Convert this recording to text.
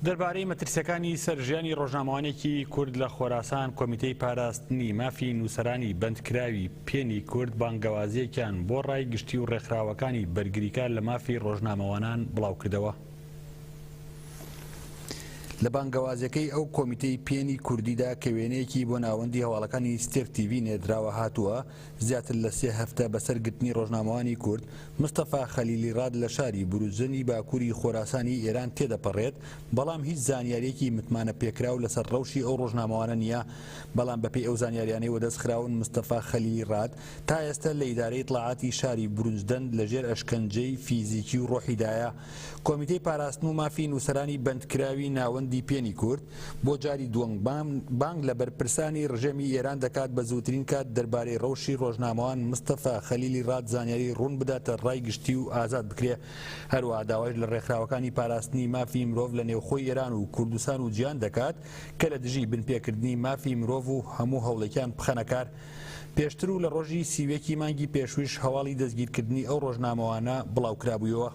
دەربارەی مەترسیەکانی سەر ژیانی ڕۆژنامەوانێکی کورد لە خۆراسان، کۆمیتەی پاراستنی مافی نووسەرانی بەندکراوی پێنی کورد بانگەوازییەکیان بۆ ڕای گشتی و ڕێکخراوەکانی بەرگریکار لە مافی ڕۆژنامەوانان بڵاوکردەوە. لە بانگەوازیەکەی ئەو کۆمیتەی پێنی کوردیدا کە وێنەیەکی بۆ ناوەندی هەواڵەکانی ستێر تیڤی نێردراوە هاتووە، زیاتر لە سێ هەفتە بەسەر گرتنی ڕۆژنامەوانی کورد مستەفا خەلیلی ڕاد لە شاری بروجنی باکووری خۆراسانی ئێران تێدەپەڕێت، بەڵام هیچ زانیارییەکی متمانەپێکراو لەسەر ڕەوشی ئەو ڕۆژنامەوانە نییە. بەڵام بەپێی ئەو زانیاریانەی وەدەست خراون مستەفا خەلیلی ڕاد تا ئێستە لە ئیدارەی ئیتڵاعاتی شاری بروجدەن لەژێر ئەشکەنجەی فیزیکی و ڕۆحیدایە. کۆمیتەی پاراستن و مافی نووسەرانی بەندکراوی ناوەندی پێنی کورد بۆ جاری دووەم بانگ لە بەرپرسانی ڕژێمی ئێران دەکات بە زووترین کات دەربارەی ڕەوشی ڕۆژنامەوان مستەفا خەلیلی ڕاد زانیاری ڕوون بداتە ڕای گشتی و ئازاد بکرێ. هەروەها داوایش لە ڕێکخراوەکانی پاراستنی مافی مرۆڤ لە نێوخۆی ئێران و کوردستان و جیهان دەکات کە لە دژی بنپێکردنی مافی مرۆڤ و هەموو هەوڵێکیان بخەنە کار. پێشتر و لە ڕۆژی 31 ی مانگی پێشوویش هەواڵی دەستگیرکردنی ئەو ڕۆژنامەوانە بڵاوکرابوویەوە.